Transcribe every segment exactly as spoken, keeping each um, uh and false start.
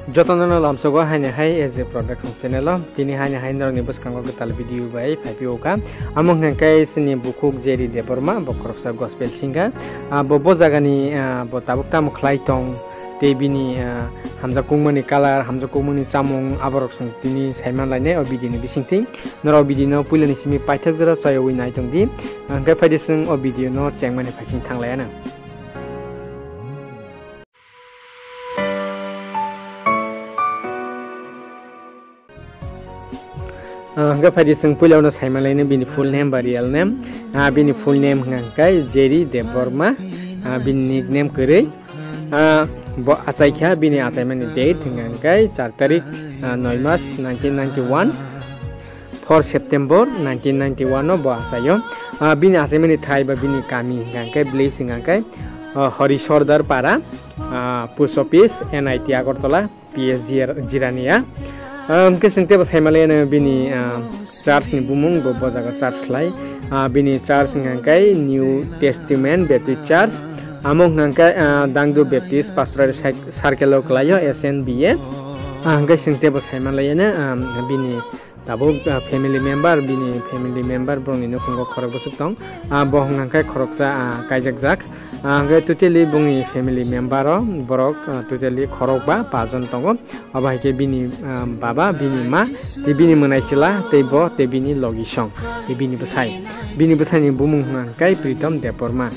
Jotono no lamsogo haini hai A J Production channel o. Tini haini hai norokni bwskango kwtal video bai phaiphio kha. Amo hwnkha khe chini bukhuk Jerry Debbarma, bo khoroksa gospel singer. Ah, bo, bo jagani, ah, bo tabuk tamo khlai tong, tei bini, ah, hamjakukmani colour, hamjakukmani chamung, aborok chwng tini saiman lainai o video ni bisingtwi. Norok video no puilani simi paithak jora chayawi nai tong di. Hwnkhe phaidi chwng o video no chengmani phaising thang lai anw. Ah, hwnkhe phaidi chwng puila uno saiman laino bini full name ba real name. Ah, bini full name hwnkha khe Jerry Debbarma, ah, bini nickname kwrwi. Ah, bo achaikha, bini achaimani date hwnkha khe char tarik, ah, noi mas nineteen ninety-one, four September nineteen ninety-one no bo achaio. Ah, bini achaimani thai ba bini kami hwnkha khe village hwnkha khe, ah, Hari Sordar Para, ah, post office, N I T Agartala, P S G R Jirania. Ah, hwnkhe chwng teibo saimanlaino bini, ah, church ni bumung bo, bo jaga church khlai. Ah, bini church hwnkha khe New Testament Baptist Church. Amo hwnkha khe, ah, Dangdu Baptist Pastoral Cir-, Circle o khlaio, S N B A. Ah, hwnkhe chwng teibo saimanlaino, ah, bini tabuk, ah, family member, bini family member borokni nukhungo khorok bwswk tong. Ah, bo hwnkha khe khoroksa, ah, kaijakjak. Ah, hwnkhe totally bongni family member o borok, ah, totally khorokba pajon tongo. Abo hai khe bini, ah, baba, bini ma, tei bini mwnaisila, tei bo, tei bini logisong, tei bini bwsai. Bini bwsaini bumung hwnkha khe Pritom Debbarma.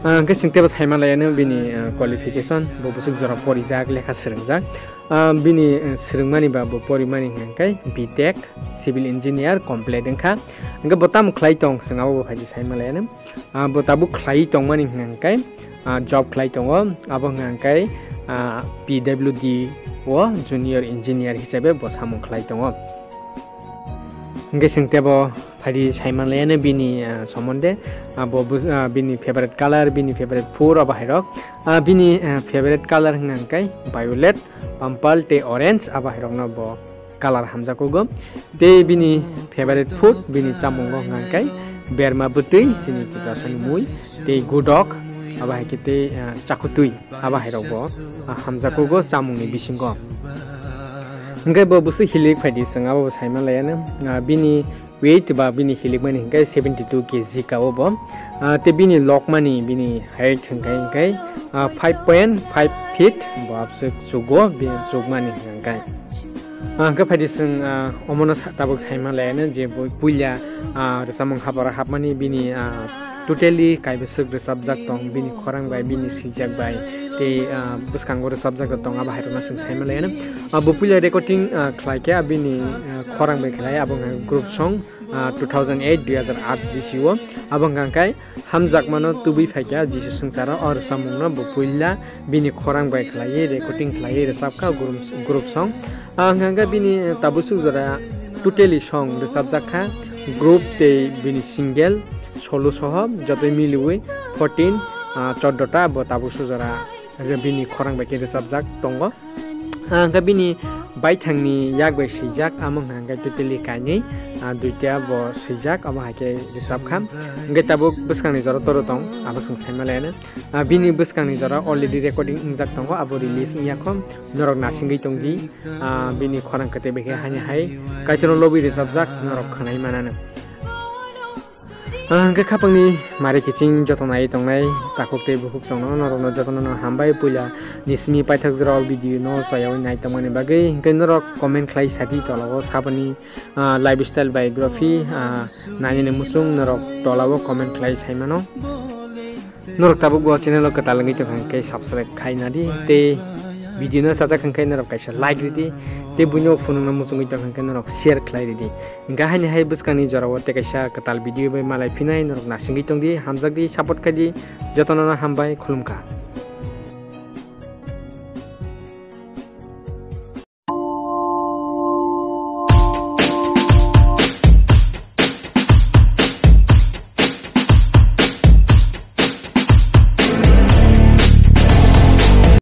Ah, hwnkhe chwng teibo saimanlaino bini, ah, qualification, bo bwswk jora porijak, lekha swrwngjak. Ah, bini, ah, swrwngmani ba bo porimani hwnkha khe B Tech, Civil Engineer complete wngkha. Hwnkhe bo tamo khlai tong, chwng abo bo phaidi saimanlaino. Ah, bo tabuk khlai tongmani hwnkha khe, ah, job khlai tongo, abo hwnkha khe, ah, P W D o Junior Engineer hisabe bo samung khlai tongo. Hwnkhe chwng teibo phaidi saimanlaino bini, ah, somonde, ah, bo bus-, ah, bini favorite colour, bini favorite food abo hairok. Ah, bini, ah, favorite colour hwnkha khe violet, purple tei orange abo hairokno bo colour hamjakugo. Tei bini favorite food, bini chamungo hwnkha khe berma bwtwi, chini Tiprasani mui, tei gudok, abo hai khe tei, ah, chakhutwi, abo hairokbo, ah, hamjakugo chamungni bisingo. Hwnkhe bo bwswk hilik phaidi chwng abo bo saimanlaino, ah, bini weight ba bini hilikmani hwnkhe seventy two K G ka o bo. Ah, tei bini lokmani bini height hwnkhe, hwnkhe, ah, five point five feet bo abswk chugo, bini chukmani hwnkhe. Ah, hwnkhe phaidi chwng, ah, omono sa-, tabuk saimanlaino je bo puila, ah, rwchapmung haparo hapmani bini, ah, totally kaibwswk rwchapjak tong, bini khorang bai, bini swijak bai, tei, ah, bwskango rwchapjak tong, abo hairokno chwng saimanlaino. Ah, bo puila recording, ah, khlaikhe, ah, bini, ah, khorang bai khlai, abo wngkha group song, ah, two thousand eight, dui hazar aat bisio. Abo wngkha khe Hamjakmano Tubui Phaikha Jisu Swngcharo, o rwchapmungno bo puila bini khorang bai khlaiwi, recording khlaiwi rwchapkha group, group song. Ah, hwnkha khe bini tabuk chuk jora totally song rwchapjak kha, group tei bini single, solo soho jotoi miliwi fourteen, ah, choddo ta bo tabuk chuk jora bini khorang bai khe rwchapjak tongo. Ah, hwnkhe bini baithangni yak bai swijak, amo hwnkha hwnkhe totally kainwi, ah, duita bo swijak, amo hai khe rwchapkha. Hwnkhe tabuk bwskangni jora toro tong, abo chwng saimanlaino. Ah, bini bwskangni jora already recording wngjak tongo, abo release wngya kho, norok narsingwi tongdi. Ah, bini khorang kwtwi bai khe haini hai Kaitorno lobwi rwchapjak norok khwnai manano. Ah, hwnkhe khapangni mari kiching joto nai tongnai takhuk tei bukhuk chwngno norokno jotono no hambai puila ni simi paithak jora o video no chayawi nai tongmani bagwi, hwnkhe norok comment khlai sadi tolao saboni, ah, lifestyle biography, ah, nainani muchung norok tolao comment khlai saimano. Norok tabuk bo channel o kwtal wngwi tongkha hwnkhe subscribe khai nadi tei video no chajak hwnkhe norok kaisa like ridi tei buino phunukna muchungwi tongkha hwnkhe norok share khlai ridi. Hwnkhe haini hai bwskangni jorao tei kaisa kwtal video bai malai phinai norok naisingwi tongdi, hamjakdi, support khaidi, jotono no hambai, khulumkha.